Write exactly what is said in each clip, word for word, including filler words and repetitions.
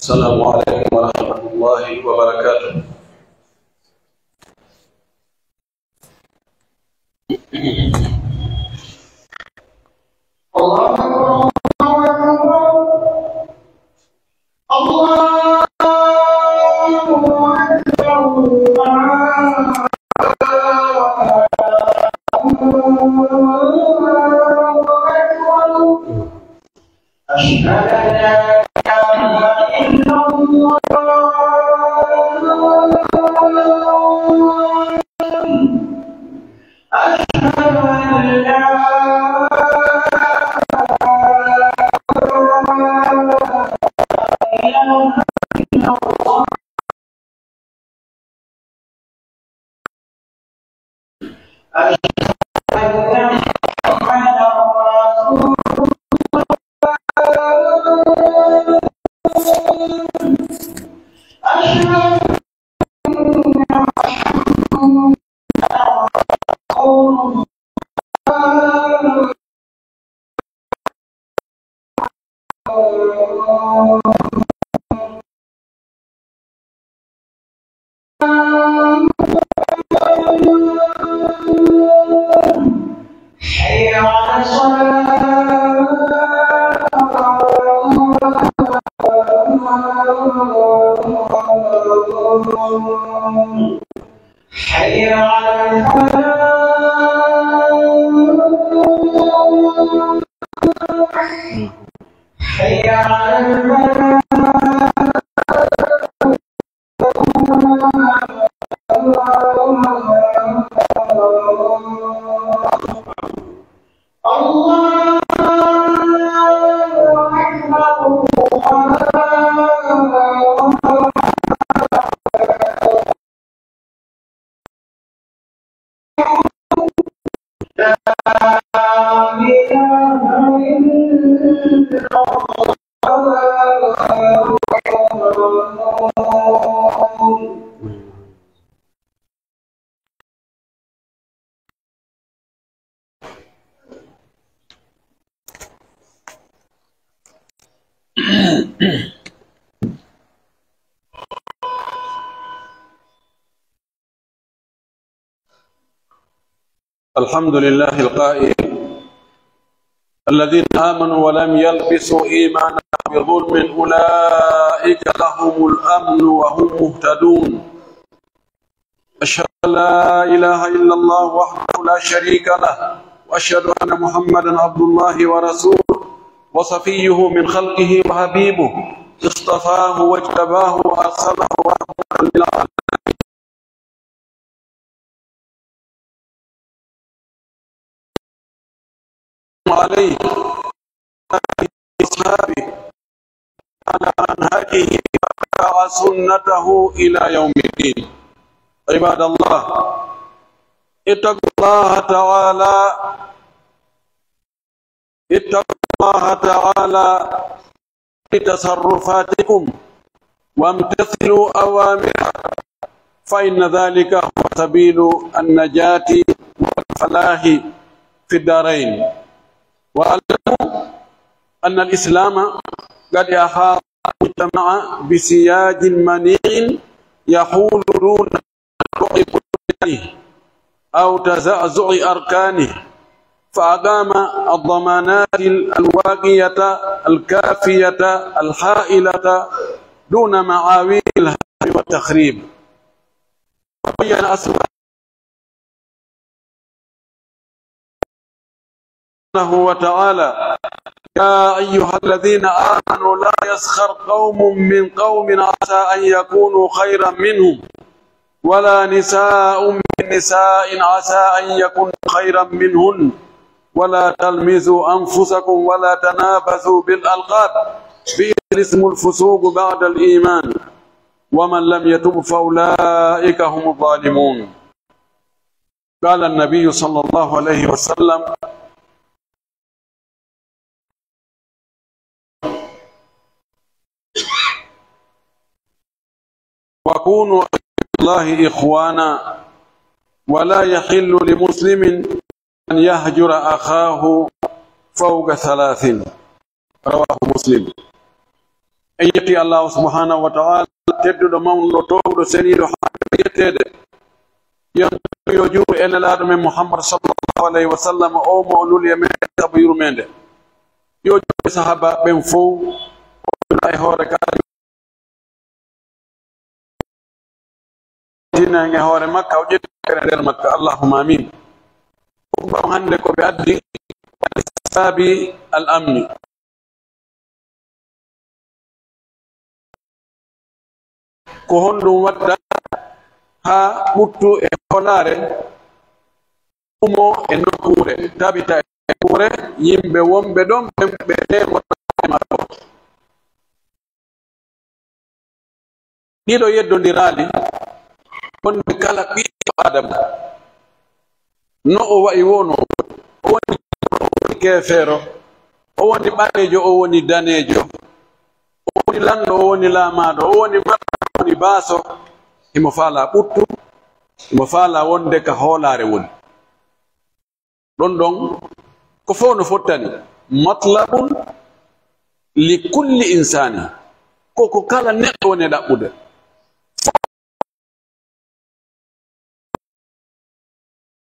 السلام عليكم ورحمة الله وبركاته. الله أكبر، الله أكبر، الله أكبر. أشهد أن لا إله إلا الله. أشهد أن لا إله إلا الله. أشهد أن محمدا رسول الله. أشهد أن محمدا رسول الله. حي على الصلاة. حي على الفلاح. حي على الفلاح. الله أكبر. لا إله إلا الله. الحمد لله القائل: الذين آمنوا ولم يلبسوا إيمانهم بظلم أولئك لهم الأمن وهم مهتدون. أشهد أن لا إله إلا الله وحده لا شريك له، وأشهد أن محمدا عبد الله ورسوله، وصفيه من خلقه وحبيبه، اصطفاه واجتباه وأرسله رحمة للعالمين. عليه وأصحابه على منهجه واتبع سنته إلى يوم الدين. عباد الله، اتقوا الله تعالى، اتقوا الله تعالى في تصرفاتكم وامتثلوا أوامره، فإن ذلك هو سبيل النجاة والفلاح في الدارين. واعلموا أن الإسلام قد أحاط المجتمع بسياج منيع يحول دون أو تزعزع أركانه، فأقام الضمانات الواقية الكافية الحائلة دون معاويل الهدم والتخريب، وبين أسباب سبحانه وتعالى: يا أيها الذين آمنوا لا يسخر قوم من قوم عسى أن يكونوا خيرا منهم ولا نساء من نساء عسى أن يكن خيرا منهن ولا تلمزوا أنفسكم ولا تنابزوا بالألقاب بئس الاسم الفسوق بعد الإيمان ومن لم يتب فأولئك هم الظالمون. قال النبي صلى الله عليه وسلم: وكونوا عباد الله إخوانا ولا يحل لمسلم أن يهجر أخاه فوق ثلاث. رواه مسلم. En yetti Allaahu subhaanahu wa ta'aalaa, tedduɗo, mawnuɗo, toowuɗo, seniiɗo, haɗuɗo yetteede. Yo Alla yo juulu e Nelaaɗo men Muhammad sallallaahu alayhi wa sallam, o mo o nuli e men sabu yurmeende. Yo juulu e sahaabaaɓe ɓen fow, o juula e hoore ka Madina en e hoore Makka, o ƴetti ɓe nder Makka. Allahumma amin. Khutba on hannde ko ɓe addi, al-istisqa bi al-amni. Ko honɗum watta haa ɓuttu e hoolaare umo e nokkuure, tabita e nokkuure yimɓe wonɓe ɗon ɓen ɓe neemoto e maɓɓe? Ɗiɗo yeddondiraali, wonde kala ɓiɗɗo Aadama, no o wa'i woo no o woni, o woni keefeero, o woni ɓaleejo, o woni daneejo, o woni lanɗo, o woni laamaaɗo, o woni marɗo, o woni baaso, himo faalaa ɓuttu, himo faalaa wonde ka hoolaare woni. Ɗon ɗon, ko fow no fottani. Matlabun li kulli insaani. Ko ko kala neɗɗo woni e ɗaɓɓude.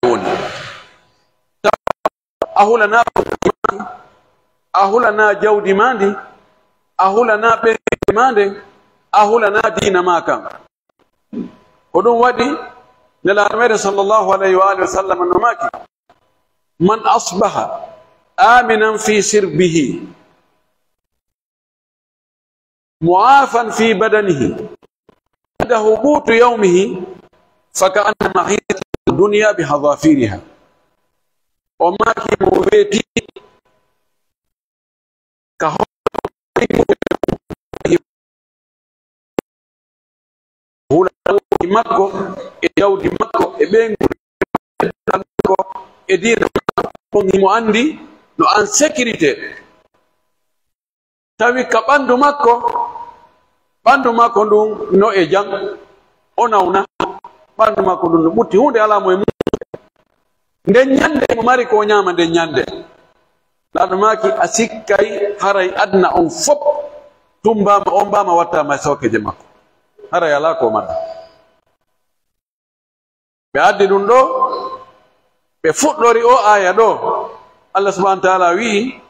Woni. A hulanaa, a hulanaa jawdi maa ndi, a hulanaa ɓernde maa nden, a hulanaa diina maa kan. Ko ɗum waɗi Nelaaɗo meɗen sallallahu alayhi wa alihi wa sallam no maaki, "Man asbaha aminan fi sirbihi, mu'afan fi badanihi, indahu qutu yawmihi, fa ka annama hizat dunya bi hadhafiriha." O maaki, mo weeti ka hoore hulanaaji makko, e jawdi makko, e ɓeyngu makko, e diina makko, on himo anndi no en sécurité. Tawi ka ɓandu makko, ɓandu makko ndun no e jam, o nawna, ɓandu makko ndun no ɓutti, huunde alaa mo e mum. Nden ɲande mo mari ko o ɲaama nden ɲande. Laaɗo maaki, a sikkay haray aduna on fop tumbaama, ombaama, wattaama e sookeeje makko. Haray alaa ko o mara. Ɓe addi ɗum ɗoo, ɓe fuɗɗori oo aaya ɗoo. Allah subhanahu wa ta'ala wi'i,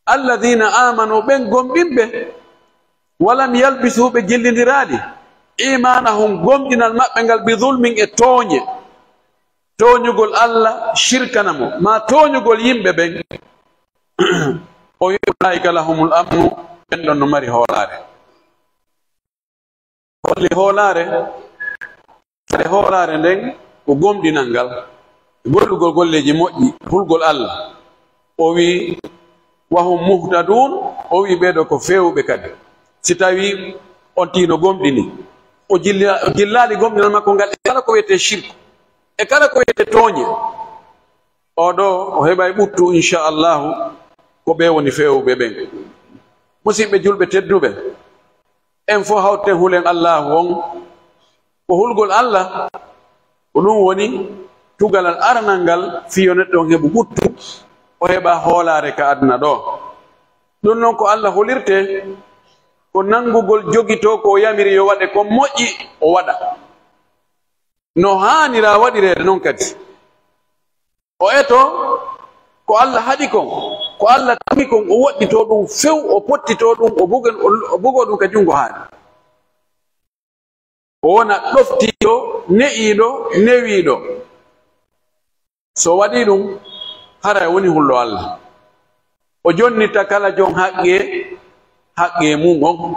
"Alladhina amanu", ɓen gomɗinɓe, "wa lam yalbisu", ɓe jillindiraali, "imanahum", gomɗinal maɓɓe ngal, "bi dhulmin", e tooɲe, tooɲugol Allah, shirkana mo, maa tooɲugol yimɓe ɓen. O wi'i, "Ulaika lahumul amnu", ɓen ɗon no mari hoolaare. Holli hoolaare, kadi hoolaare nden ko gomɗinal ngal, gollugol golleeji moƴƴi, hulgol Allah. O wi'i, "Wa hum muhtadun", o wi'i, "Ɓee ɗoo ko feewuɓe kadi." Si tawii on tigi no gomɗini, o jilla-, o jillaali gomɗinal makko ngal e kala ko wi'etee shirku, e kala ko wi'etee tooɲe, oo ɗoo o heɓay ɓuttu, insha Allahu, ko ɓee woni feewuɓe ɓen. Musiɓɓe julɓe tedduɓe, en fow hawten hulen Allaahu on. Ko hulgol Allah, ko ɗum woni tugalal aranal ngal, fii yo neɗɗo on heɓu ɓuttu, o heɓa hoolaare ka aduna ɗoo. Ɗum non ko Allah hulirtee, ko nanngugol jogitoo ko o yamiri yo waɗe kon moƴƴi, o waɗa. No haanira waɗireede non kadi. O etoo ko Allah haɗi kon, ko Allah tagi kon, o woɗɗitoo ɗum few, o pottitoo ɗum, o bugo-, o bugoo ɗum ka junngo haani. O wona ɗoftiiɗo, ne'iiɗo, newiiɗo. So o waɗii ɗum, haray o woni hulɗo Allah. O jonnita kala jon haqqee, haqqee mum on,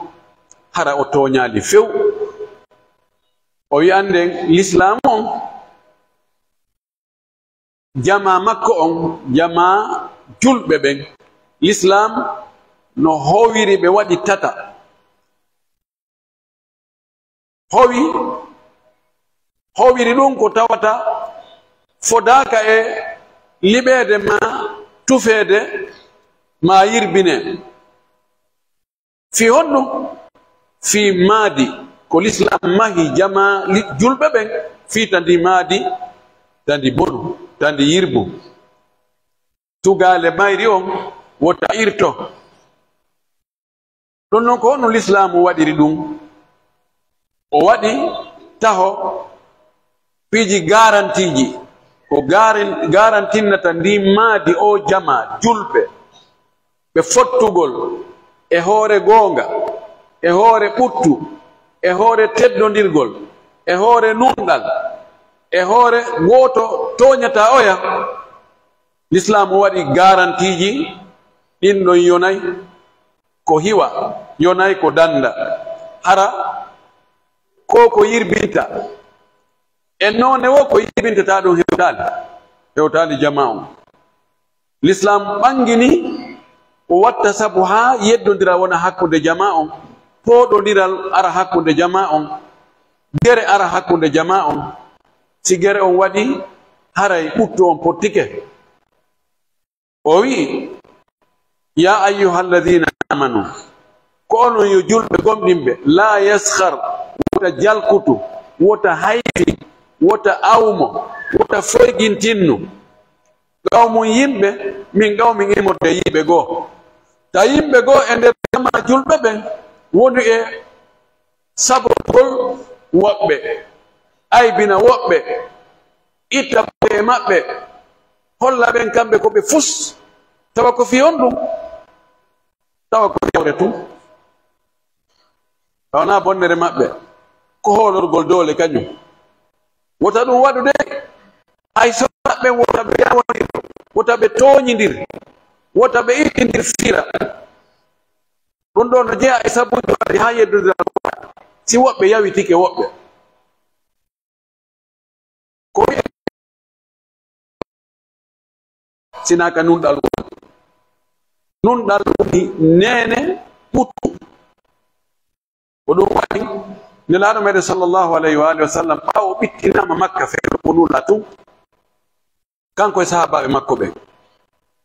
hara o tooɲaali few. O wi'an nden Lislaamu on, jamaa makko on, jamaa julɓe ɓen. Lislaam no howiri ɓe waɗi tata. Howi, howiri ɗum ko tawata fodaaka e liɓeede maa tufeede maa yirbinee. Fii honɗum? Fii maadi ko Lislaam mahi jamaa li-, julɓe ɓen, fii ta ndi maadi, ta ndi bonu, ta ndi yirbu. Tugaale mayri on wota irto. Ɗun non, ko honno Lislaamu waɗiri ɗun? O waɗi taho piiji garantiiji, ko garan-, garantinnata ndin maadi, oo jamaa julɓe, ɓe fottugol e hoore goonga, e hoore ɓuttu, e hoore teddondirgol, e hoore nunɗal, e hoore gooto tooñataa oya. Lislaamu waɗi garantiiji ɗin ɗon yonay ko hiwa, yonay ko dannda. Hara ko ko yirbinta. E noone woo ko yirbintata ɗun hewtaali, hewtaali jamaa on. Lislaam ɓangini, o watta sabu haa yeddondiral wona hakkunde jamaa on, pooɗondiral ara hakkunde jamaa on, gere ara hakkunde jamaa on. Si gere on waɗi, haray ɓuttu on pottike. O wi'i, "Yaa ayyuhalladiina aamanu, ko onon yo julɓe gomɗinɓe, laa yaskhar, wota jalkutu, wota hayfi, wota awmo, wota foygintinnu. Qawmun yimɓe, min qawmin immorde e yimɓe goo." Ta yimɓe goo e nder jamaa julɓe ɓen wonu e sabotugol woɓɓe, aybina woɓɓe, itta ko'e maɓɓe, holla ɓen kamɓe ko ɓe fus, tawa ko fii honɗun? Tawa ko jawre tun. Tawa wonaa bonnere maɓɓe, ko hoolorgol doole kañun. Wota ɗun waɗu de, hay so maɓɓe wota ɓe yawondir, wota ɓe tooñindir, wota ɓe ittindir fira. Ɗun ɗoo no jeyaa e sabuuji waɗuɗi haa yeddondiral waɗa, si woɓɓe yawitike woɓɓe. Ko wi'e, sinaa ka nunɗal woni. Nunɗal woni neene ɓuttu. Ko ɗun waɗi Nelaaɗo meɗen sallallahu alayhi wa alihi wa sallam, ɓaawo o ɓittinaama Makka, fewndo ko nulaa tun, kanko e sahaabaaɓe makko ɓen,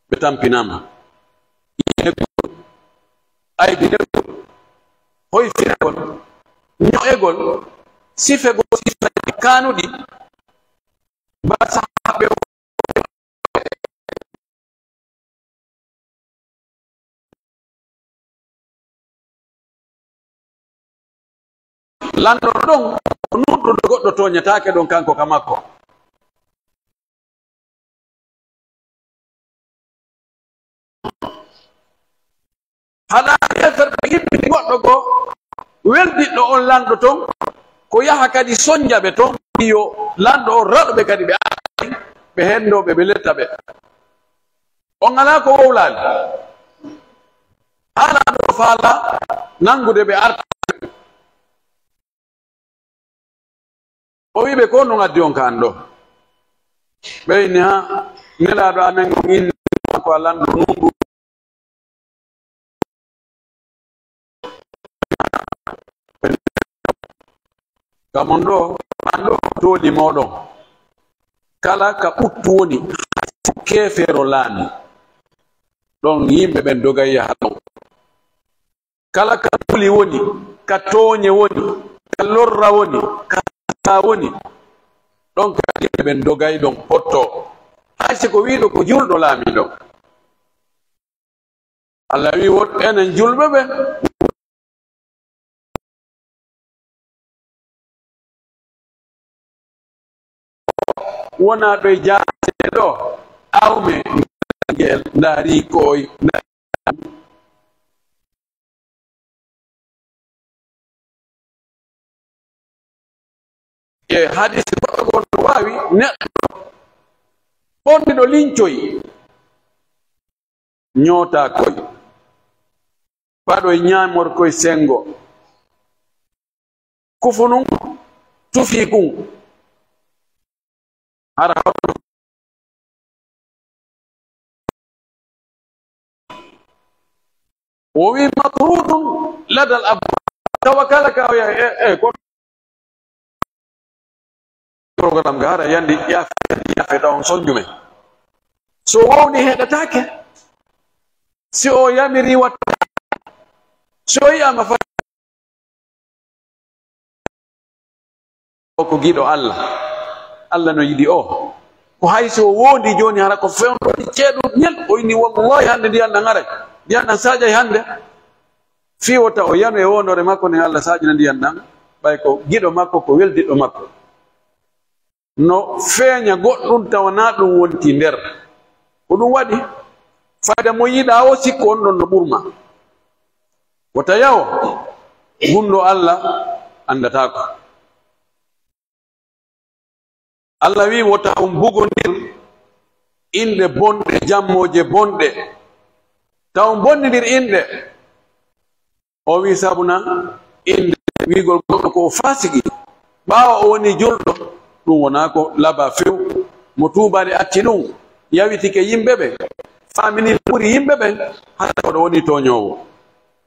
ɓe tampinaama. Yinegol, aybinegol, hoyfinegol, ño'egol, sifegol sifaaji kaanuɗi, ba sahaabaaɓe Lanɗo ɗon, ko nunɗuɗo, goɗɗo tooñataake ɗon kanko ka makko. Haɗa yewtere ɓe hiɓɓini goɗɗo goo, weldiɗɗo on lanɗo ton, ko yaha kadi sonja ɓe ton, yo lanɗo on raɗu ɓe kadi ɓe arta, ɓe henndoo ɓe, ɓe letta ɓe. On alaa ko wowlaali. Haala ɗo faala nanngude ɓe arta. O wi'i ɓe, "Ko honɗun addi on ka an ɗoo?" Ɓe inni, "Haa Nelaaɗo amen on inni ko a lanɗo nunɗuɗo." Ka mon ɗoo, an ɗoo tooli mooɗon. Kala ka ɓuttu woni, keefeero laami. Ɗon yimɓe ɓen dogay yaha ɗon. Kala ka tuli woni, ka tooñe woni, ka lorra woni, ka hasaa woni, ɗon kadi yimɓe ɓen dogay ɗon pottoo. Hay si ko wi'uɗo ko julɗo laamiiɗo. Allah wi'i, won enen julɓe ɓen. Wonaa ɓe jaatee ɗoo, awme ngel, ndaari koy, e hadis goɗɗo goo no waawi neɗɗo on ɗiɗo lincoyi, ñootaa koy, paɗoy ñaamorkoy senngo, kufunun, tufii kun. Hara hawto. O wi'i, "Matrudun ladal abwab." Tawa kala ka o yahi, e, e, ko programme ga hara yandi yaafe, yandi yaafe taw on sonjume. So wowni heɗataake. Si o yamiri watta, si o yi'ama fa o ko giɗo Allah. Allah no yiɗi o. Ko hay si o wondi jooni, hara ko fewndo ceeɗu ñel. O inni, "Wallahi, hannde ndiyan ɗan aray. Ndiyan ɗan saajay hannde." Fii wota o yanu e woondoore makko nden Alla saaƴina ndiyan ɗan, ɓay ko giɗo makko, ko weldiɗɗo makko. No feeña goɗɗun tawa naa ɗun wonti nder. Ko ɗun waɗi, fayda mo yiɗaa o sikku on ɗon no ɓurma. Wota yawo, gunɗo Alla anndataako. Alla wi'i, wota on bugondir inɗe bonɗe, jammooje bonɗe. Ta on bonnindir inɗe. O wi'i, sabuna innde wi'ugol goɗɗo ko o faasiki, ɓaawo o woni julɗo, ɗun wonaa ko labaa few. Mo tuubaali acci ɗun, yawitike yimɓe ɓen, faamini ɓuri yimɓe ɓen, hara ko ɗo woni tooñoowo.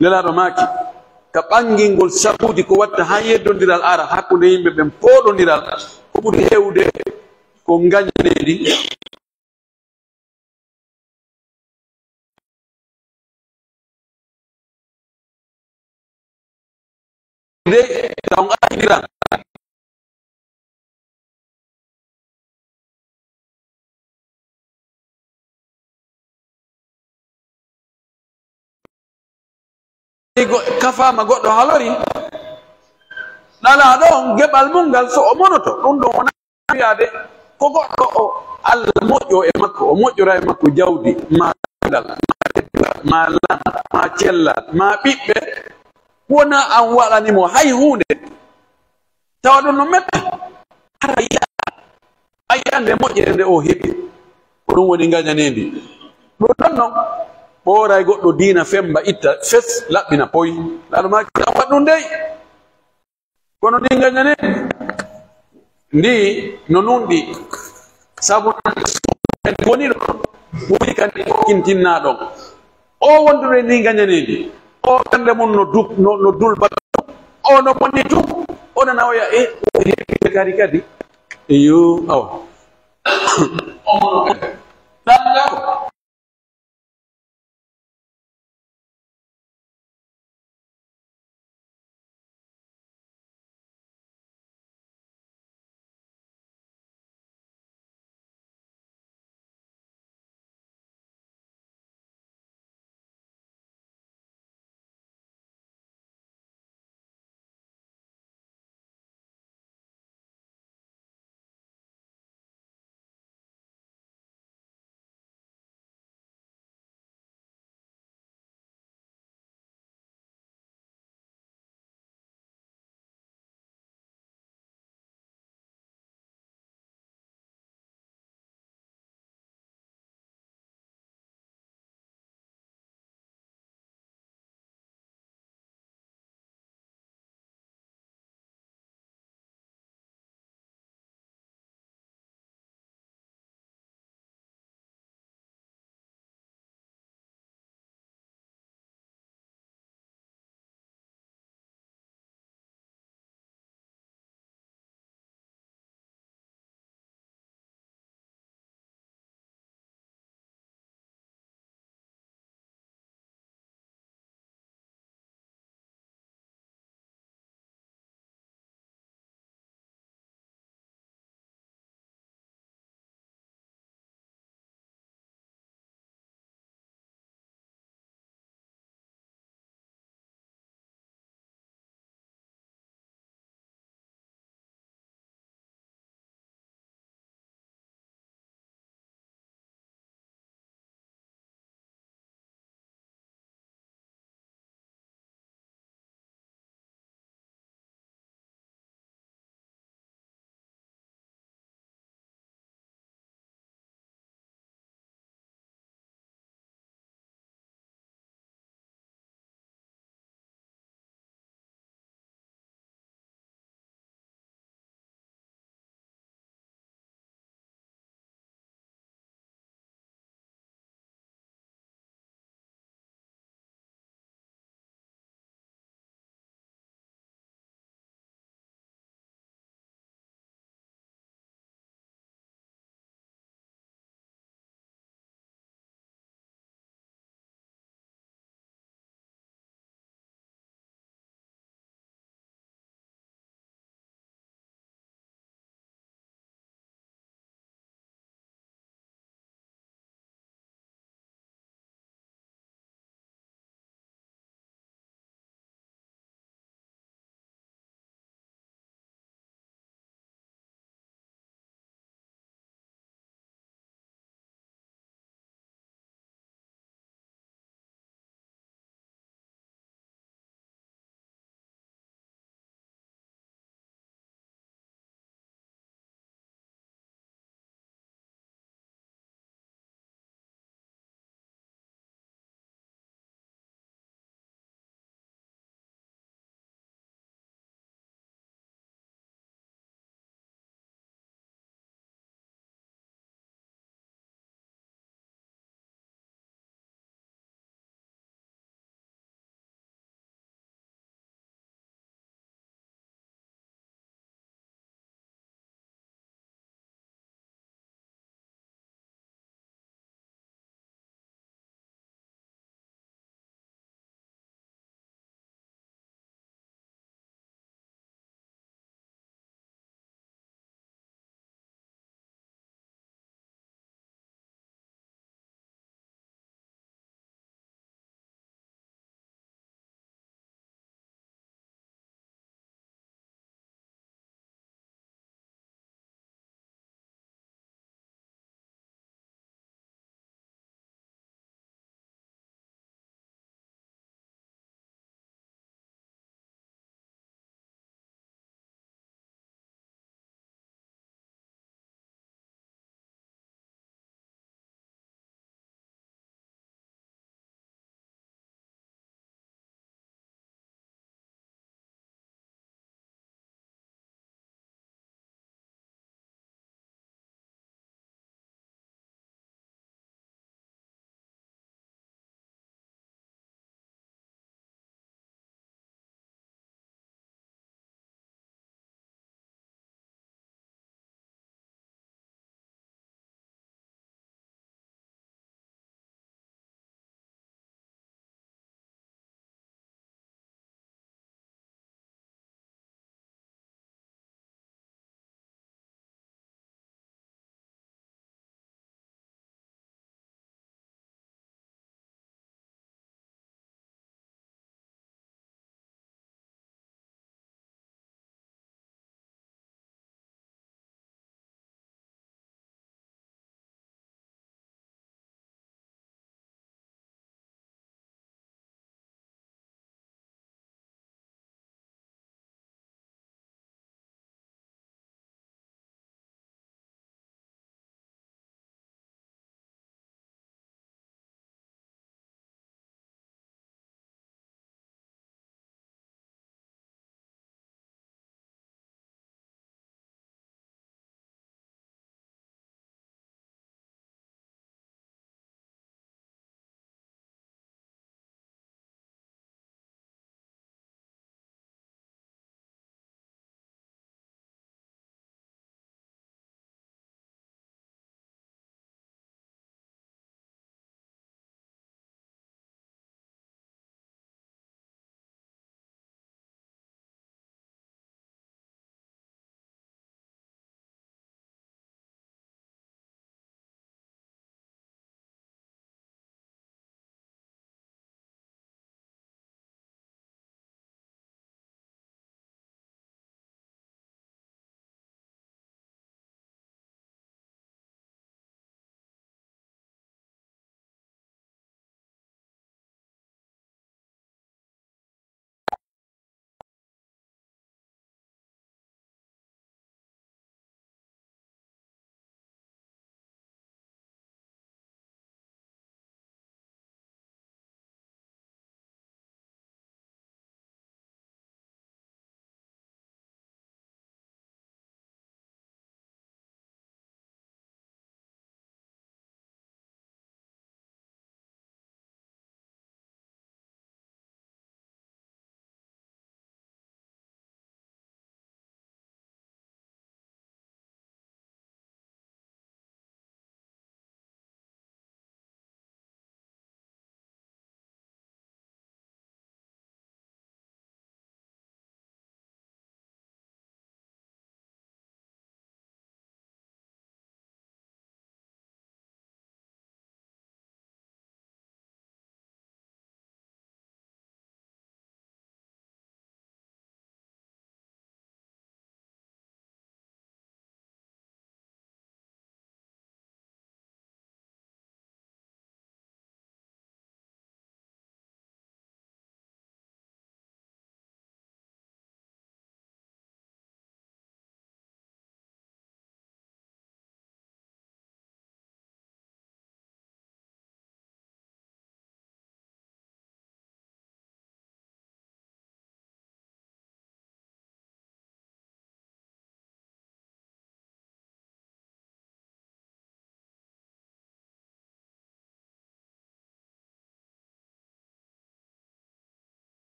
Nelaaɗo maaki, ka ɓangingol sabuuji ko watta haa yeddondiral ara hakkunde yimɓe ɓen, pooɗondiral, ko ɓuri heewude ko ngañaneedi. De, taw ngañiran. Go-, kafaama goɗɗo halori, ɗalaaɗo on, geɓal mun ngal so o monoto, ɗun ɗon wona wi'aade ko goɗɗo o Alla moƴƴo e makko, o moƴƴora e makko jawdi, maa ganndal, maa teddungal, maa lan, maa cellal, maa ɓiɓɓe, wona an waɗani mo hay huunde. Tawa ɗun no metti. Hara yi'a, a yi'a nde moƴƴere nde o heɓi. Ko ɗun woni ngañaneendi. Ɗun ɗon non, ɓooray goɗɗo diina femba itta fes, laɓɓina poy. Laaɗo maaki, an waɗ ɗun dey. Kono ndi ngañaneendi, ndi no nunɗi. Sabu woni ɗon, ɓuri kan kintinna ɗon. O wondude ni ngañaneeji. O ɓernde mun no duk-, no, no dulba. O no bonni tun. O nana oya, e, o heɓi kadi kadi. Iyo, awa. Ɗan ɗan.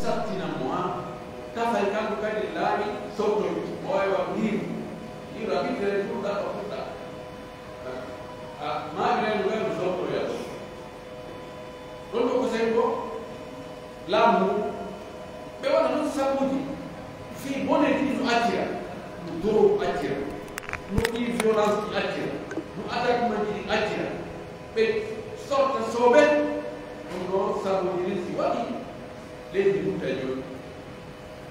Sattinan mo, haa tafay kanko kadi laaɓi, sottoy, o wawi waɗu hiiru. Hiiru a ɓittire tun ɗaɓɓa fuɗɗa. A maami renu ngal no sottoy yaɗo. Ɗon ɗo ko sey ko laamu ngu. Ɓe waɗa non sabuuji fii boneeji ɗi no accira, no dorow accira, no ɗi violence ɗi accira, no attaque majji ɗi accira. Ɓe sorta soobe. Ɗum ɗoo sabuuji ɗin si waɗi, leydi ɗum tawi jooɗi.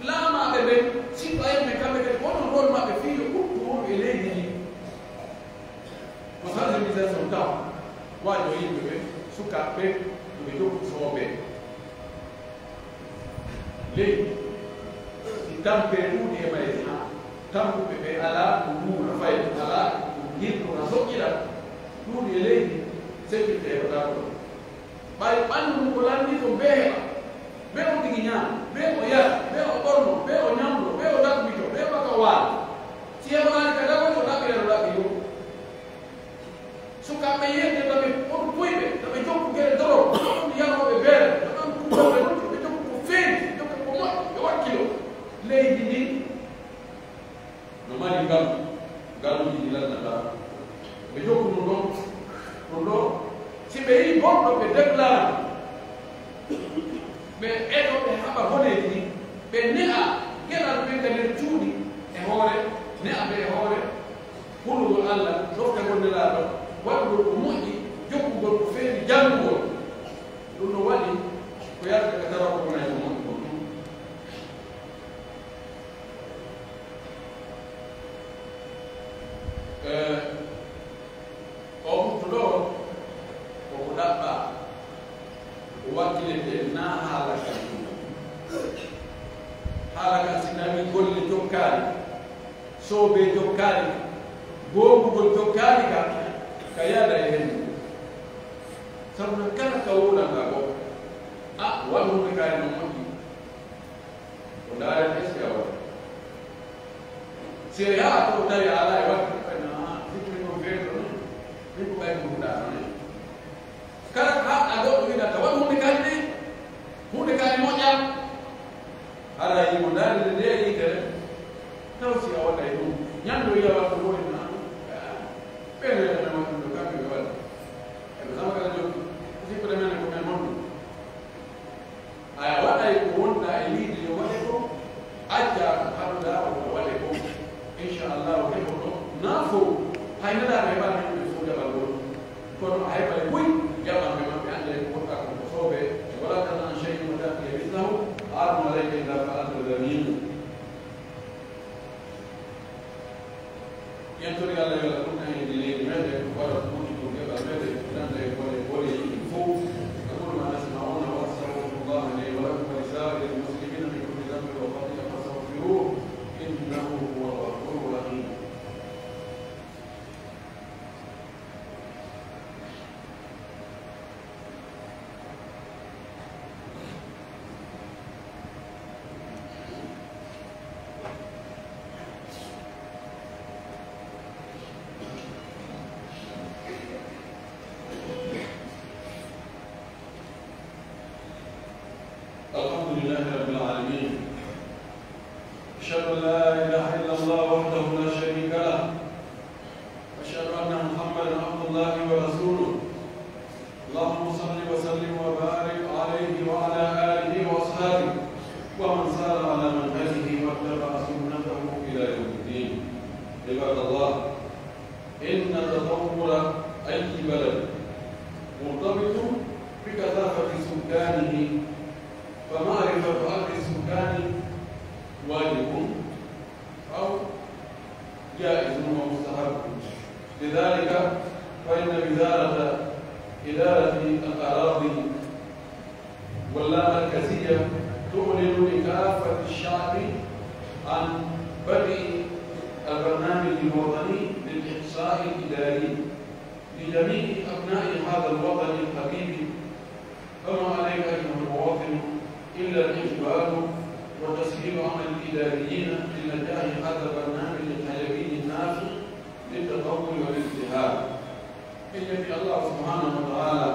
Laamaaɓe ɓen, citoyen ɓe kamɓe kadi, wonon rôle maɓɓe fii yo ɓuttu wonu e leydi ndin. Ko sensibilisation taw, waajo yimɓe ɓen, sukaaɓe ɓen, yo ɓe jokku soobe. Leydi, si tampee ɗuuɗi e mayri, haa tampuɓe ɓe alaa ko nguura fay, alaa ko hirnora soƴƴira, ɗuuɗi e leydi, sécurité heɓataa ko ɗon. Ɓay ɓanndu ndu ko lanndii kon, bee heɓa, bee o tigi ñaama, bee o yara, bee o ɓorno, bee o ñamlo, bee o daɓɓito, bee baka o waala. Si heɓanaali ka dagoy, o ɗaɓɓira no ɗaɓɓi ɗum. Sukaaɓe yeeyde, tawi on kuyɓe, tawi jokku gere doro, on yarooɓe beere, tawi on kuuɓooɓe, ɓe jokku ko feewi, ɓe jokku ko moƴƴi, ɓe wakkilo. Leydi ndin no mari ngal, ngaluuji ɗi lannataa. Ɓe jokku ɗum ɗon, ɗum ɗoo, si ɓe yi'i bonɗo, ɓe deblaana. Ɓe eto, ɓe haɓa boneeji ɗi, ɓe ne'a geɗal ɓen ka nder cuuɗi e hoore, ne'a ɓe e hoore, hulugol Alla, ɗoftagol Nelaaɗo, waɗugol ko moƴƴi, jokkugol ko feewi, janngugol. Ɗum no waɗi ko yarata ka tawa ko wonay ko moƴƴi kon. Eh, oo ɓuttu ɗoo, ko ko ɗaɓɓaa, ko wakkilete naa haala kan tun. Haala kan si tawii golle jokkaali, soobee jokkaali, goongugol jokkaali ka, ka yaada e hendu. Sabu non kala ka wowlanɗaa ko, a, waɗu huunde kaari no moƴƴi. Ko ndaarete si a waɗi. Si a yaha to tawi a alaa e waɗde, ɓay na, ah, zikri on feere ɗon, min ko ɓay ko huɗaa ɗon. Kala ko haɗɗaa goɗɗo wiɗata, waɗu huunde kaari de, huunde kaari moƴƴa. Haray mo ndaarete nde yitere, taw si a waɗay ɗum. Ñande o yi'a waɗde ko en na, ah, ɓe weeɗana waɗde ɗo kamɓe ɓe waɗi. E ɓe sama kala jokki, sikkude men ko men honɗum. A waɗay ko wonɗaa e yiide yo waɗe kon, accaa ko haɗuɗaa ko waɗe kon. Insha Allahu, heɓoto naa fow, hay nelaaɗo heɓaani yimɓe fow jaɓal ngol. Kono a heɓay buy jaɓanɓe maɓɓe, annday ko wonɗaa kon ko soobee. ولا تدع شيئا وتأتي مثله، عار عليك إذا فعلت ذميم. Yen tori Alla yo Alla ɗum en e leydi meɗen, waɗa ko moƴƴi ko geɓal meɗen, nanda e bone, bone yimɓe fow. أقول ما تسمعون وأستغفر الله لي ولكم ولسائر المسلمين من كل ذنب وخطيئة فاستغفروه إنه هو الغفور الرحيم. الحمد لله رب العالمين. أشهد أن لا إله إلا الله وحده لا شريك له. أشهد أن محمدا عبد الله ورسوله. اللهم صل وسلم وبارك عليه وعلى آله وأصحابه ومن سار على منهجه واتبع سنته إلى يوم الدين. عباد الله، إن تطور أي بلد مرتبط بكثافة سكانه، فمعرفة عدد السكان واجب أو جائز ومستحب. لذلك فإن وزارة إدارة الأراضي واللامركزية تعلن لكافة الشعب عن بدء البرنامج الوطني للإحصاء الإداري لجميع أبناء هذا الوطن الحبيب. فما عليك أيها المواطن إلا الإقبال وتسهيل عمل الإداريين لنجاح هذا البرنامج الحيوي النافع للتطور والازدهار. En yetti Allah subhanahu wa ta'ala.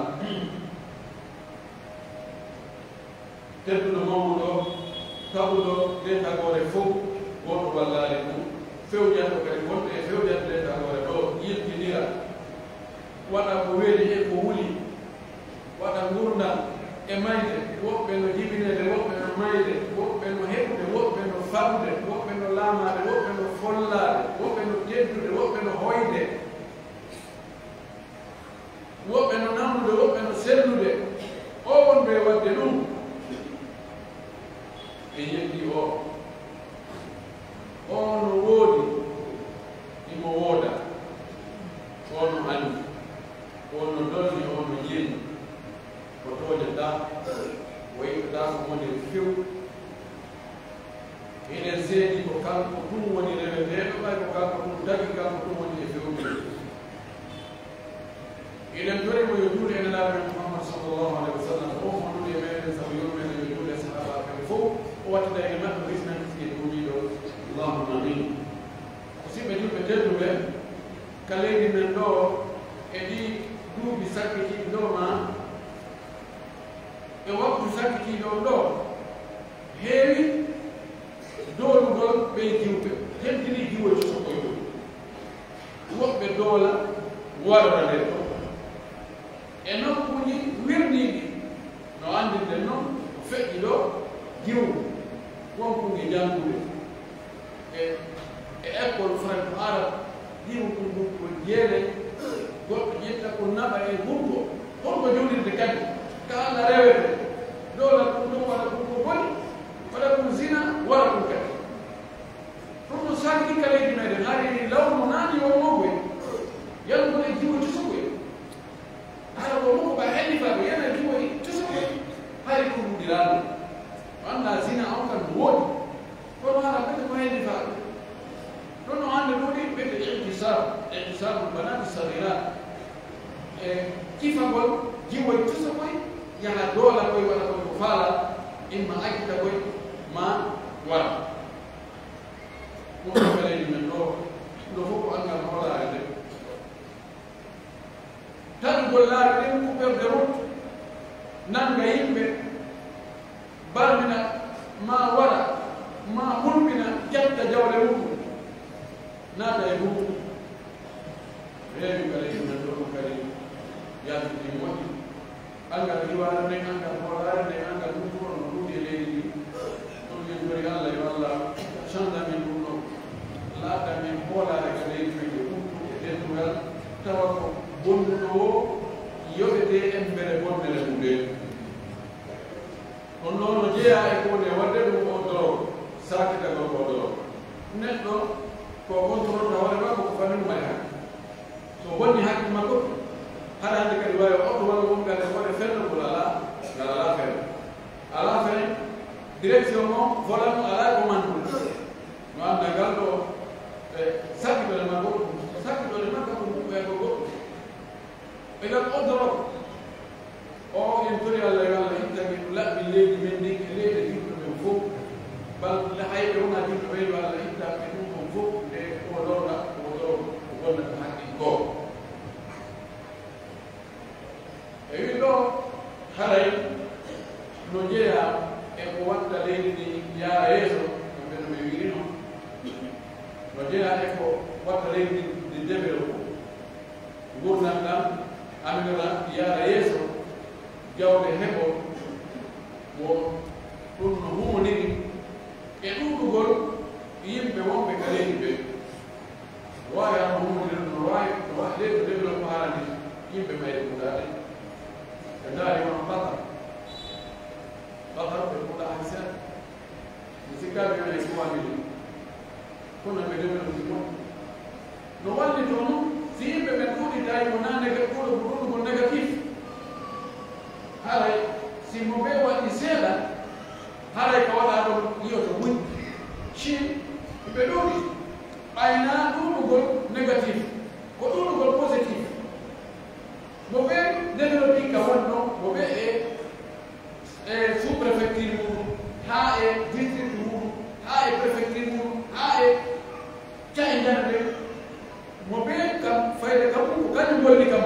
Tedduɗo mawnuɗo, taguɗo nde tagoore fow, gooto wallaali ɗum, fewjanɗo kadi wonɓe e fewjande nde tagoore ɗoo, yiltinira, waɗa ko weli e ko wuli, waɗa ngurndan e mayde, woɓɓe no jibineede, woɓɓe no mayde, woɓɓe no heɓude, woɓɓe no falude, woɓɓe no laamaade, woɓɓe no follaade, woɓɓe no teddude, woɓɓe no hoyde. Woɓɓe no nawnude, woɓɓe no sellude. O wonɗo e waɗde ɗum, e yeddi o. O no woodi, himo wooda. O no ani. O no dolni, o no yeeni. O tooñataa, o ittataa ko woni e few. Hiɗen seedi ko kanko tun woni reweteeɗo, ɓay ko kanko tun tagi, kanko tun woni e fewndo. Hiɗen tori mo yo juulu e Nelaaɗo men Muhammad sallallahu alaihi wa sallam, o fondude e meɗen sabu yurmeende, yo juulu e sahaabaaɓe ɓen fow, o wattida e maɓɓe, o hisna e duumiiɗo. Allahumma amin. Musidɓe julɓe tedduɓe, ka leydi men ɗoo, e ɗii duuɓi sakkitiiɗi ɗoo maa, e waktu sakkitiiɗo on ɗoo, heewi doolugol ɓee jiwɓe, tentinii jiwoy cosokoy ɗum. Woɓɓe doola warata nder ɗoo. E nokkuuji wirniiɗi, no anndirɗen non, ko feƴƴi ɗoo, jiwu, wonkuuji janngude. E, e école franco-arabe, jiwu ɗum ɗum ko jeere, goɗɗo ƴetta ko naɓa e hunko, honko juulirde kadi, ka Alla rewete, doola ɗum ɗum waɗa ɗum ko boni, waɗa ɗum zina, waɗa ɗum kadi. Ɗum ɗum saakiti ka leydi meɗen, hari lawmu naani won mo koy, yalnugol e jiwu cusuɓe. Hara ko mo ko ba helifa, yana jiwu cusuɓe, hari ko ɗuɗiraano. Walla zina on kan no woodi. Kono hara ɓe ko helifa. Ɗon no hannde ɗoo ɗi ɓe ke ihtisab, ihtisabul banati sagirat. E kifagol jiwoy cusuɓe, yaha doola koy waɗa koy ko faala, imma accita koy, ma wara. Ɗum ko leydi men ɗoo, ɗo fof ko anngal hoolaare nde. Tawi gollaaɓe ɓen kuɓɓorde rut, nannga yimɓe, barmina, maa wara, maa hulɓina, ƴetta jawle muɗum, naata e huutu. Reewi ka leydi men ɗoo ɗum kadi yaltiti moƴƴi. Anngal riiwaare nden, anngal hoolaare nden, anngal ɗum ɗoo no ɗuuɗi e leydi ndi. Ɗum min tori Alla, yo Alla canza min ɗum ɗoo. Laata min hoolaare ka leydi men e ɓuttu e teddungal, tawa ko bonnuɗo woo yoɓetee embere bonnere mum nden. Ɗum ɗoo no jeyaa e ko woni e waɗde ɗum oo doro, saakitagol oo doro. Neɗɗo ko contrôle hoore makko ko fannu mari hakke. So bonni hakkille makko, hara hannde kadi wawi oto walla wongal e hoore fenno ko alaa, ngal alaa fenno. Alaa fenno, direction o, volant o alaa ko mandu. No annda ngal ɗoo, e, sakkitore makko, sakkitore makko ko huɓɓe ko goɗɗum. Ɓe ngal oddoro. O, en tori Alla, yo Alla itta min laɓɓin leydi men ndin e leyɗe julɓe ɓen fof. Bal, hay ɓe wonaa julɓe ɓen, yo Alla itta ɓe ɗum ɗon fof, nde o lorra, o lorra, o bonna ko haqqil goo. E wi ɗo, haray no jeyaa e ko watta leydi ndin yaara yeeso, kamɓe no ɓe wi'irino. No jeyaa e ko watta leydi ndin développé. Ngurndan ɗan amen ɗan yaara yeeso, jawle heɓo, mo ɗum no humondiri e ɗuuɗugol yimɓe wonɓe ka leydi ɓe. No waawi hara no humondiri, no waawi, no waawi leydi no développé harani yimɓe mayre kuuɗaaɗe. Ɓe ndaari wano Qatar. Qatar ɓe kuuɗaa hay seeɗa. Mi sikkaali men e trois millions. Kono ɓe ɗemɗo ɗum moƴƴi. No wallitoo non, si yimɓe ɓen ɗuuɗi tawi ko naa nega-, ɗuuɗo ko ɗuuɗugol négatif. Haray, si mo ɓe waɗi seeɗa, haray ka waɗaa ɗon yi'oto buy. Chine, ɓe ɗuuɗi. Ɓay naa ɗuuɗugol négatif, ko ɗuuɗugol positif. Mo ɓe développé ka wonno, mo ɓe e e sous-préfecture muɗum, haa e district muɗum, haa e préfecture muɗum, haa e ca'i njanɗe, mo ɓe kam fayde kam ko kañum golli kam.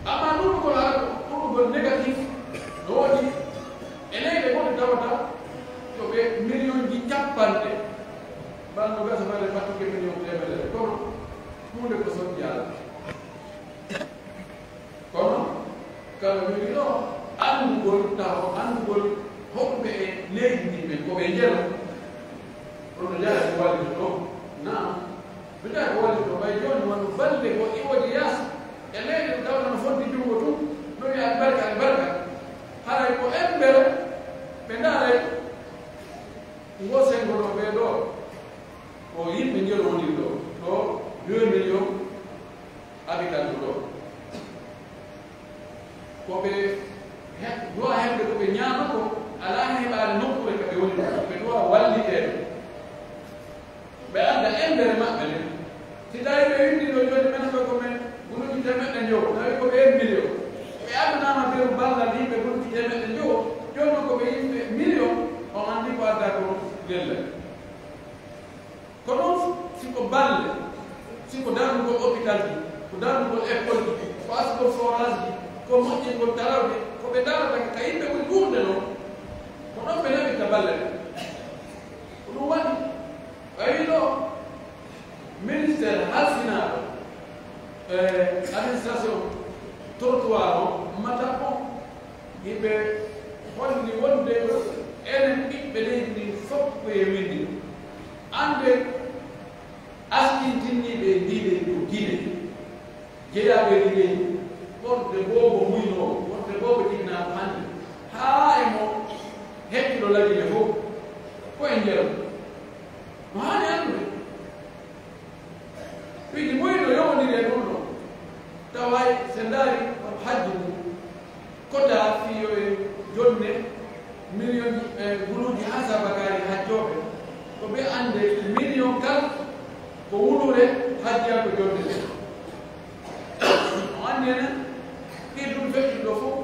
Amma ɗuuɗugol hara ko ɗuuɗugol négatif, no woodi Alno gasa fayde battuke miliyon teemedere, kono huunde ko sojjaade. Kono, kala weli ɗo, anndugol taho, anndugol honɓe e leydi ndi ɓen, ko ɓe njelo. Ɗon no jara ko wallito ɗo. Naam. Bidaa ko wallito, ɓay jooni wano balɗe ko iwoje yaasi. E leyɗe ɗe tawata no foddi junngo tun, no wi'a albarka, albarka. Haray ko embere, ɓe ndaaray. Ngo senngo no ɓee ɗoo, ko yimɓe njelo woniri ɗoo, ɗoo deux millions habitants ɗoo. Ko ɓe he-, duwaa heɓde ko ɓe ñaama ko, alaa heɓaade nokkuure ka ɓe woni ɗoo. Ɓe duwaa walliteede. Ɓe adda embere maɓɓe nden. Si tawi ɓe winndi ɗoo jooni, men ɗoo ko men guluuji teemeɗɗe njowo, tawi ko ɓe en miliyon. Ɓe addanaama beru ballal yimɓe guluuji teemeɗɗe njowo, jooni non ko ɓe yimɓe miliyon, on anndi ko addaa ko lella. Ko non si ko balle, si ko darnugol hôpital ji, ko darnugol école ji, ko asugol forage ji, ko moƴƴingol tarawde, ko ɓe darata ka yimɓe ɓuri ɗuuɗude non, ko ɗon ɓe naɓirta balle ɗen. Ko ɗum waɗi, ɓay no ministère halfinaaɗo, eh, administration trottoir o, mata on, hiɓe holli wonde enen ɓiɓɓe leydi ndin fof ko e winndi. Annde askintinniiɓe e ndii leydi ko Gine. Jeyaaɓe e ndii leydi, wonde boobo muynoowo, wonde boobo jibinaaɗo hannde, haa e mo heɓi ɗo lagile fof, ko e njiyam. No haani anndude. Piiji moy no yowondiri e ɗum ɗoo? Tawa si ndaari hajju ngu, kota fii yo e jonne, miliyon, eh, guluuji haa sabakaari hajjooɓe, ko ɓe annde miliyon kala ko wuluure hajjiyanko jonne. O anndi enen, ɗii ɗum feƴƴi ɗoo fof,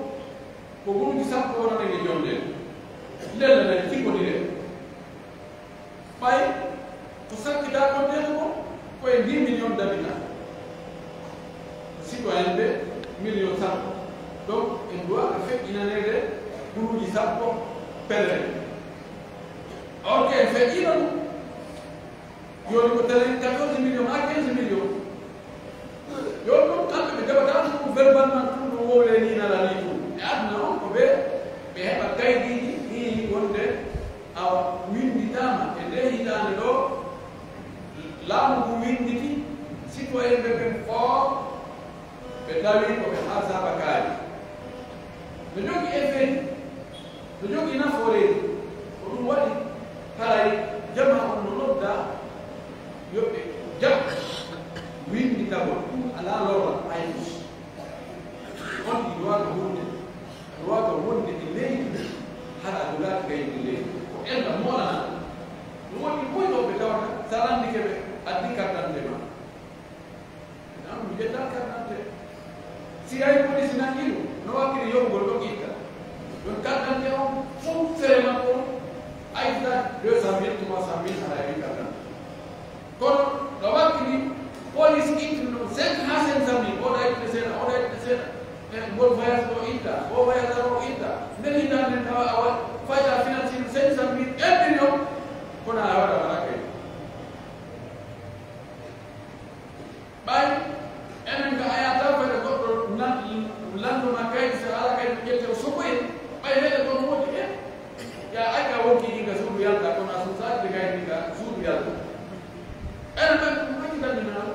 ko guluuji sappo wonanaɗen e jonne. Lella nayi, cikkodire. Ɓay ko sakkitaa konteede kon, ko e dix millions d'habitants. Citoyen ɓe, million sappo. Donc, en duwaa ka feƴƴinaneede guluuji sappo pelere. Or que en feƴƴino ɗum. Jooni ko telen quatorze millions à quinze millions. Yo ɗum kamɓe ɓe jaɓata ɗum verbalement tun no wowle ni nana ni tun. E aduna on ko ɓe, ɓe heɓa kaydiiji ɗi wonde awa winnditaama e nde hitaande ɗoo, laamu ngu winnditi citoyen ɓe ɓen fof ɓe tawi ko ɓe haa saabakaari. No jogii effet ji. No jogii nafooreeji, ko ɗum waɗi haray jamaa on no nodda yo ɓe jaɓ winnditagol ɗum alaa lorra hay gooto. On ɗi duwaaka wonde, duwaaka wonde e leydi ndi, hara a jogaaki kaydi leydi. Ko ella moolana. Ɗum woni ɗi moy ɗo ɓe tawata, sa landike ɓe, addi carte d'identité ma. Nam, mi ƴetta carte d'identité. Si yahi police nangi ɗum, no wakkili yoɓugol ɗon itta. Ɗon carte d'identité on fof fere makko on, a itta deux cent mille, trois cent mille, aɗa heɓi carte d'identité. Kono no wakkili police itti ɗum cinq haa cinq cent mille, oɗa itta seeɗa, oɗa itta seeɗa. E ngol voyage ɗo itta, o voyage ɗo itta. Nden hitaande nden tawa a waɗi fayda financier cinq cent mille, un million, kono a waɗa wala kay. Ɓay enen ka ayataa fayda goɗɗo nan-, lannduma kaydi, si a alaa kaydi ƴette o soɓoye, ɓay meɗen ɗon woodi en. Ya ayka wonki ɗin ka suudu yalta, kono a suusaade kaydi ka suudu yalta. Enen ɓen ɗum waɗi tan mi naaw.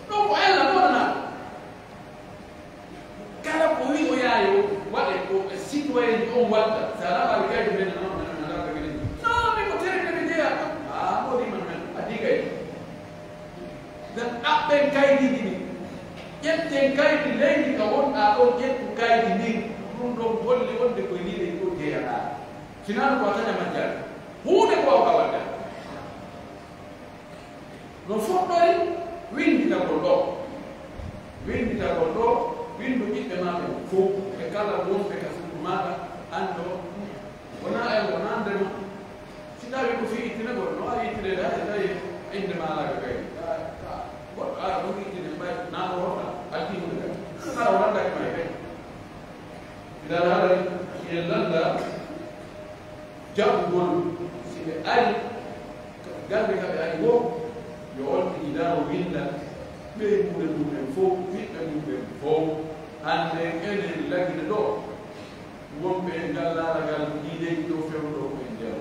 Ɗum ko ella ɗon naa. Kala ko wi'oyaa yo waɗe ko e citoyen on watta, si a laɓaali kaydi men, non, men, men, men, men, men, non, min ko terete mi jeyaa. Ah, ko di man, men, a di kaydi. Nden ɗaɓɓen kaydiiji ɗin. Ƴetten kaydi leydi ka wonɗaa ɗon, ƴettu kaydi ndin. Ɗum ɗon holli wonde ko e nii leydi ɗoo jeyaɗaa. Si non ko a taƴa majjaade. Huunde ko waawaa waɗde. No fuɗɗori winnditagol ɗoo. Winnditagol ɗoo, winndu ɓiɓɓe maa ɓen fow, ɓe kala wonɓe ka suudu maaɗa, anndoo, wonaa en, wonaa ndema. Si tawii ko fii ittinagol, no waawi ittineede hay so tawii innde maa alaa ka kaydi. Ka, ka, goɗɗo ara ɗon ittine, mbay, naa ko wonta, addi hunde kadi. Hara o lanndaki ma e kadi. Mbiɗa haray, si en lannda jaɓugol, si ɓe ari, Gannde ka ɓe ari woo, yo on tigi daro winnda ɓeynguure mum en fow, ɓiɓɓe mum ɓen fow. Hannden enen Lagine ɗoo, wonɓe e ngal laaragal ɗii leydi ɗoo fewndo ko e nder.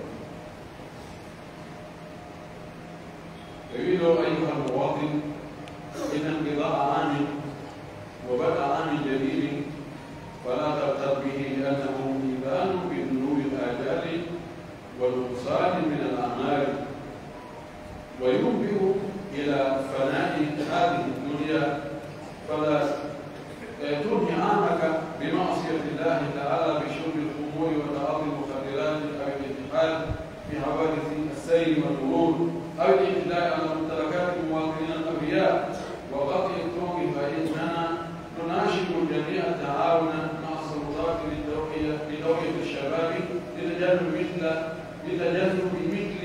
E wi'noo, أيها المواطن، إن انقضاء عام وبدء عام جديد فلا تغتر به، لأنه إيذان بدنو الآجال ونقصان من الأعمال، وينبه إلى فناء هذه الدنيا، فلا تنهي عامك بمعصية الله تعالى بشرب الخمور وتعاطي المخدرات أو الانتحال بحوادث السير والمرور أو الاعتداء على ممتلكات المواطنين الأبرياء وقطع الطرق، فإننا نناشد الجميع التعاون مع السلطات لتوعية، لتوعية الشباب لتجنب مثل، لتجنب مثل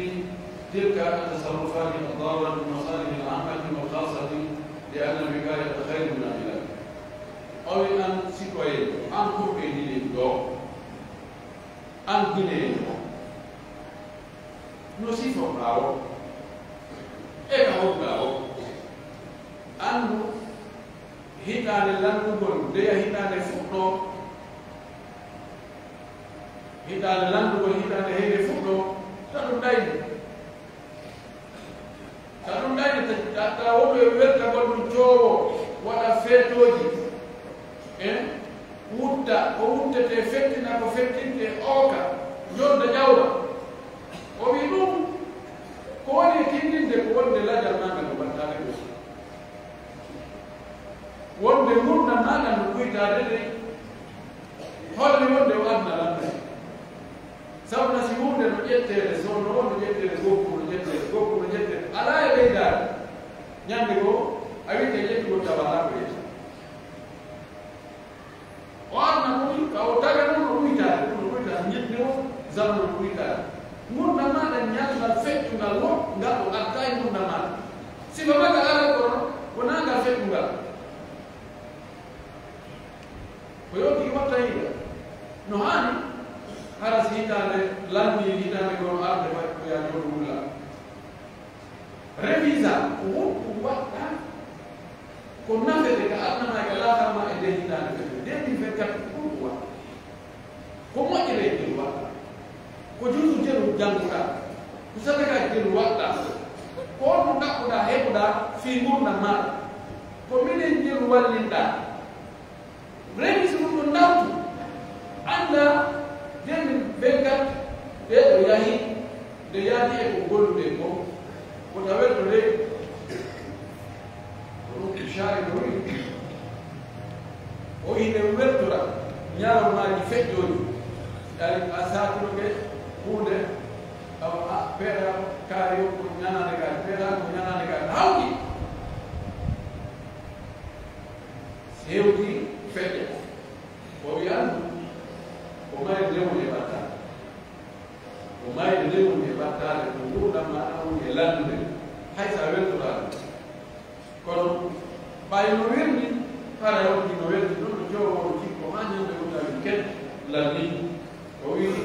تلك التصرفات الضارة بالمصالح العامة والخاصة، لأن الوقاية خير من العلاج. O wi'i, an citoyen, an ko ɓe ɗiɗi ɗoo, an Guinéen ɗoo, no sifoɗaa woo, e ka wonɗaa woo, anndu hitaande lanndugol, ndeya hitaande fuɗɗoo, hitaande lanndugol, hitaande heyre fuɗɗoo, ta ɗum ɗayni. Ka ɗum ɗayni, ta, ta, ta wonu e weltagol ɗum coowo, waɗa feetooji, en, wutta ko wuttetee, fettina ko fettintee, ooka, yonda ƴawra. O wi'i ɗum, ko woni e tindinde ko wonde lajal maa ngal no wattaade ɗum. Wonde ngurndan maa ngal no ɓuytaade dey, holle wonde o aduna lanndal. Sabu na si huunde no ƴetteede, so no wonde ƴetteede gokku, no ƴetteede gokku, no ƴetteede, alaa e ɓeydaade. Ñannde goo, a wi'ete ƴettugol tawa alaa ko ƴetta. O aduna ɗum, ka o taga ɗum no ɓuytaade, ɗum no ɓuytaade, ñannde o, zamanu no ɓuytaade. Ngurndan maa ɗan ñallal feƴƴungal wo, ngal o adda e ngurndan maa ɗan. Sifa maa ka alaa kono, wonaa ngal feƴƴungal. Ko yonki watta yiɗa no haani, hara si hitaande lanni, hitaande goo no arde, waɗi ko yaa jooɗo wulla. Revisa ko honɗum waɗɗaa, ko nafete ka aduna maa e ka laakhara maa e nder hitaande ɓen. Deux mille vingt-quatre ko honɗum waɗɗaa? Ko moƴƴere e jelu waɗɗaa? Ko juutu jelu jannguɗaa? Ko sadakaaji jelu waɗɗaa? Ko honɗum ɗaɓɓuɗaa, heɓuɗaa fii ngurndan maaɗa? Ko minen jelu wallinɗaa? Rewisi ɗum ɗon nawtu, annda deux mille vingt-quatre, ɗee ɗoo yahi, nde yaadi e ko golluɗen ko, ko tawee to rewi. Ko ɗum Shaa'ir no wi'i, o hino weltora ñalawmaaji feƴƴooji, ari a saatunoke huunde, awa, a, peeɗa kaari o ko ñalaande kaari, peeɗa ko ñalaande kaari, hawti. Hewti feƴƴa. O wi'an ɗum, ko mayde nde woni e ɓattaade. Ko mayde nde woni e ɓattaade, ko ngurndan maa ɗan woni e lannude, hay so a weltoraade. Kono ɓay no wirni, hara yonki no welti, ɗum no joowo on jikko maa ñande o tawi ken lanni. O wi'i,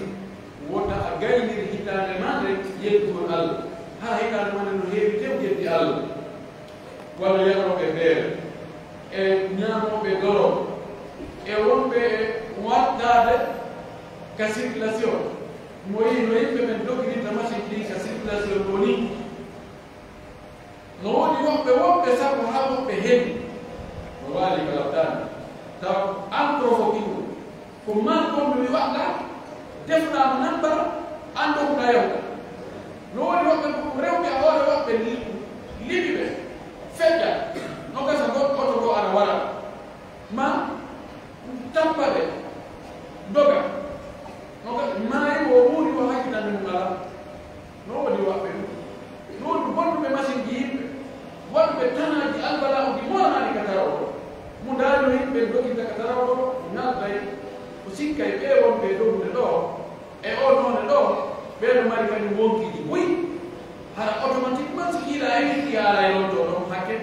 wota a gaynir hitaande maa nden yeddugol Alla. Hara hitaande maa nden no heewi tew geddi Alla. Wano yarooɓe beer, e ñaamooɓe doro, e wonɓe wattaade ka circulation. Mo yi'i no yimɓe ɓen dogirirta machine ɗin ka circulation ɗoo nii. No woodi woɓɓe, woɓɓe sabu haa woɓɓe heli. No waali ka laɓtaani. Taw an provoqué ɗum. Ko maa kon no mi waɗɗa, defuɗaa mo nan bara, an doguɗaa yahuɗaa. No woodi woɓɓe ko rewɓe e hoore woɓɓe li-, liɓi ɓe, feƴƴa, no gasa goɗɗo oto goo ana wara. Maa tappa ɓe, doga. No ga-, maayi o wuuri o hakkitande mum alaa. No woodi waɗɓe ɗum. No woodi bonnuɓe masinji yimɓe, waɗuɓe tanaaji albala'uji mooraaɗi ka tarawɗo. Mo ndaarino yimɓe doginta ka tarawɗo, nalday, o sikkay ɓee wonɓe e dogude ɗoo, e oo noone ɗoo, ɓee no mari kañum wonkiiji buy. Hara automatiquement si kiilaa e yimɓe yaara e on ɗoo ɗon hakke.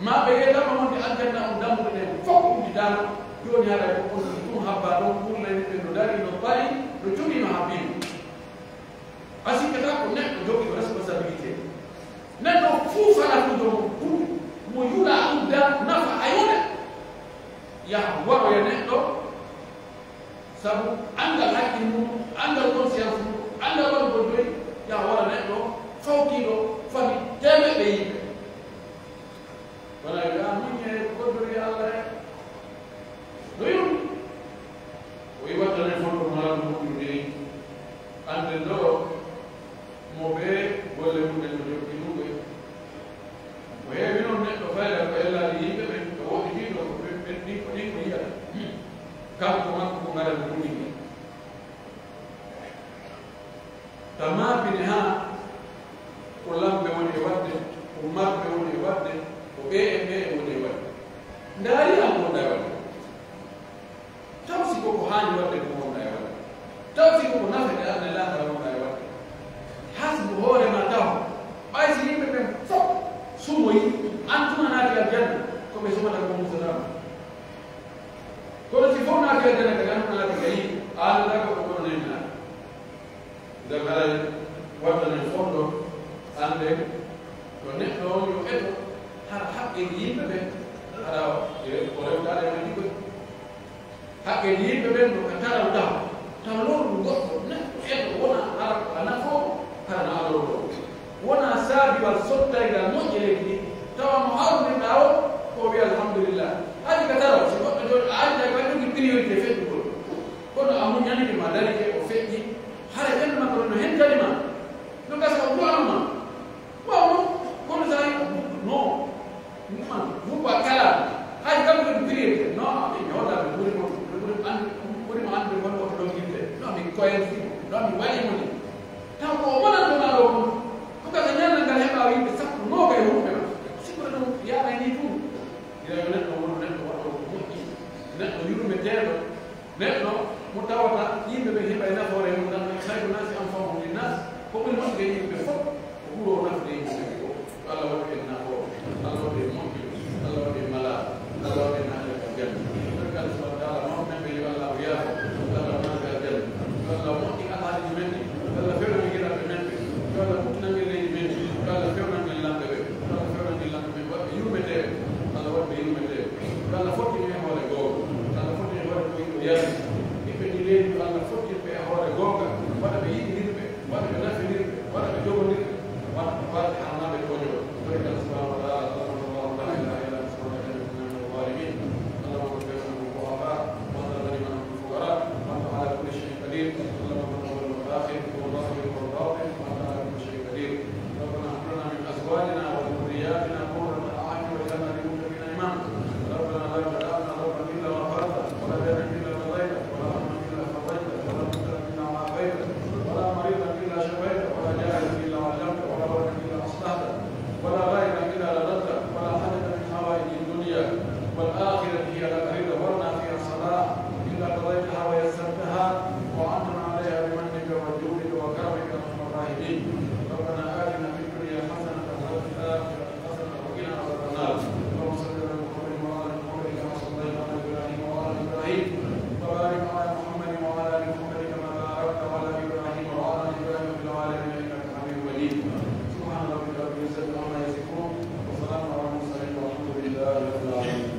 Maa ɓe yeetama wonde aljanna on dammuɗe ɗen fof udditaama. Jooni haray ko on ɗum habbaa ɗon, ɓurna yimɓe no darii, no parii, no cuɓii, no habbii. A sikkataa Ko neɗɗo jogii ko responsabilité. Neɗɗo fuu fala ko jogo huɗo, mo yula udda nafa a yone. Yaha waroya neɗɗo, sabu anngal haqqil mum, anngal conscience mum, anngal waɗugol doy, yaha wara neɗɗo fawtiiɗo fami teemeɗɗe yimɓe. Wona wi'a, "Ah, muññe, ko goddori Allah e no yoni." O yi wattane fondo mo laawol moƴƴude, annden ɗoo mo ɓe golle mum en no jokki ɗum ɗo. Ko heewi non neɗɗo fayda ko ellaaɗi yimɓe ɓen, ko woɗɗitiiɗo ko ɓen, ɓen ɗin ko ɗin ko yi'ata. Kanko makko ko ngaɗa no ɗum yi'ata. Tamaa pine haa ko lamɓe woni e waɗde, ko marɓe woni e waɗde, ko ɓee e ɓee woni e waɗde. Ndaari an ko wonɗaa e waɗde. Taw si ko ko haani waɗde ko wonɗaa e waɗde. Taw si ko ko nafete an e laakhara wonɗaa e waɗde. Hasbu hoore maa taho. Ɓay si yimɓe ɓen fof sumoyi, an tuma naati aljanna, ko ɓe sumata ko musata ma. Kono si fof naati aljanna kadi, an tuma naati kadi, a anndaa ko ko kono nani naati. Nden haray wattanen fondo, annden yo neɗɗo on yo eto hara haqqeeji yimɓe ɓen, hara o rewtaade e majji koy. Haqqeeji yimɓe ɓen no ka taral taho, taw lorru goɗɗo neɗɗo eto wona hara ko a nafoowo, hara na a lorroowo. Wona saabiwal sottaygal moƴƴe leydi ndi, tawa mo hawrinɗaa o, ko o wi'a alhamdulillah. Haɗi ka taral, si goɗɗo jooɗi, a addi tawi ko a jogii priorité feƴƴugol. Kono a muñanike ma darike, o feƴƴi, hara ɓernde makko no hentani ma, no gasa o du'ano ma. Waaw, non, kono sa yi, non, man, mun ba kala, hay kam ko priorité, non, mi ñooɗa, mi ɓuri mo, mi ɓuri an-, mi ɓuri mo anndude won ko ɗon yimɓe, non, mi koyen fi, non, mi waɗi mo ni. Taw ko o wonanto ma ɗo kon, ko gasa ñannal ngal heɓa yimɓe sappo, noogay wonɓe ma. Sikko ɗum yaanay ni tun. Ila yo neɗɗo wonu neɗɗo waɗoowo ko moƴƴi, neɗɗo yurmeteeɗo, neɗɗo mo tawata yimɓe ɓe heɓay nafoore e mum, ngam "Khayrun nasi anfa'uhum linnas", ko ɓuri moƴƴude e yimɓe fof, ko ɓuroo nafude yimɓe ɓe fof. Yo Allah waɗu en nafooɓe, Allah waɗu en moƴƴuɓe, Allah waɗu en malaaɓe, Allah waɗu en naatde ko aljanna. Ɓe kala subhanahu wa ta'ala, mawɓe men ɓe, yo Allah o yaafo, Allah o naatde aljanna. Yo Allah moƴƴin alhaaliiji men ɗi, yo Allah fewnan en yiɗaaɓe men ɓe, yo Allah ɓuttinan en leydi men ndi, yo Allah fewnan en lamɓe ɓe, yo Allah fewnan en lamɓe ɓe, waɗ ɓe yurmeteeɓe, Allah waɗu ɓe yurmeteeɓe. Yo Allah fottin en e hoore goonga. Yo Allah fottin en e hoore ko yiɗo yarde. Ɓiɓɓe ndii leydi, yo Allah fottin ɓe e hoore goonga. Waɗa ɓe yiɗindirɓe, waɗa ɓe nafinirɓe, waɗa ɓe jogondirɓe, waɗa ɓe warde harnaaɓe koñol. Barke Allah subhanahu wa ta'ala, sallallahu alaihi wa sallam, ala sayyidina Muhammadin wa alihi wa sahbihi. اللهم اغفر لنا الضعفاء، وانصرنا على كل شيء قدير. اللهم انت الأول والآخر والظاهر والباطن، وانت على كل شيء قدير. ربنا هب لنا من أزواجنا وذرياتنا قرة أعين واجعلنا للمتقين إماما. ربنا لا تدع لنا ذنبا إلا غفرته، ولا دينا إلا قضيته، ولا هما إلا فرجته، ولا مبتلى إلا عافيته، ولا مريضا إلا شفيته، ولا جاهلا إلا علمته، ولا ولدا إلا أصلحته، ولا غائبا إلا رددته، ولا حاجة من حوائج الدنيا والآخرة هي لك رضا ولنا فيها صلاح إلا قضيتها ويسرتها وأعنتنا عليها بمنك وجودك وكرمك يا أرحم الراحمين. ربنا آتنا في الدنيا حسنة وفي الآخرة حسنة وقنا عذاب النار. اللهم صل على محمد وعلى آل محمد كما صليت على إبراهيم وعلى آل إبراهيم. وبارك على محمد وعلى آل محمد كما باركت على إبراهيم وعلى آل إبراهيم في العالمين إنك حميد مجيد. سبحان ربك رب العزة عما يصفون. وسلام على المرسلين والحمد لله رب العالمين.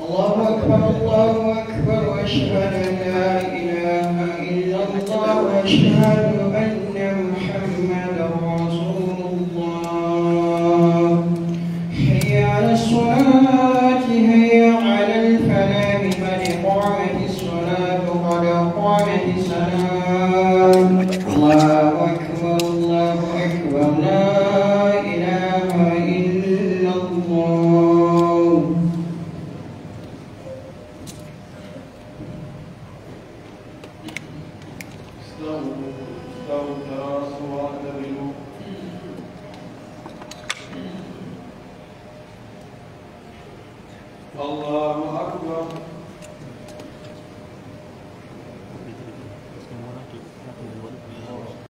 الله أكبر، الله أكبر، أشهد أن لا إله إلا الله، أشهد أن محمدا رسول الله. حي على الصلاة، حي على الفلاح، قد قامت الصلاة، قد قامت الصلاة. الله أكبر، الله أكبر، لا إله إلا الله. استووا، استووا، تراصوا واعتدلوا. الله أكبر.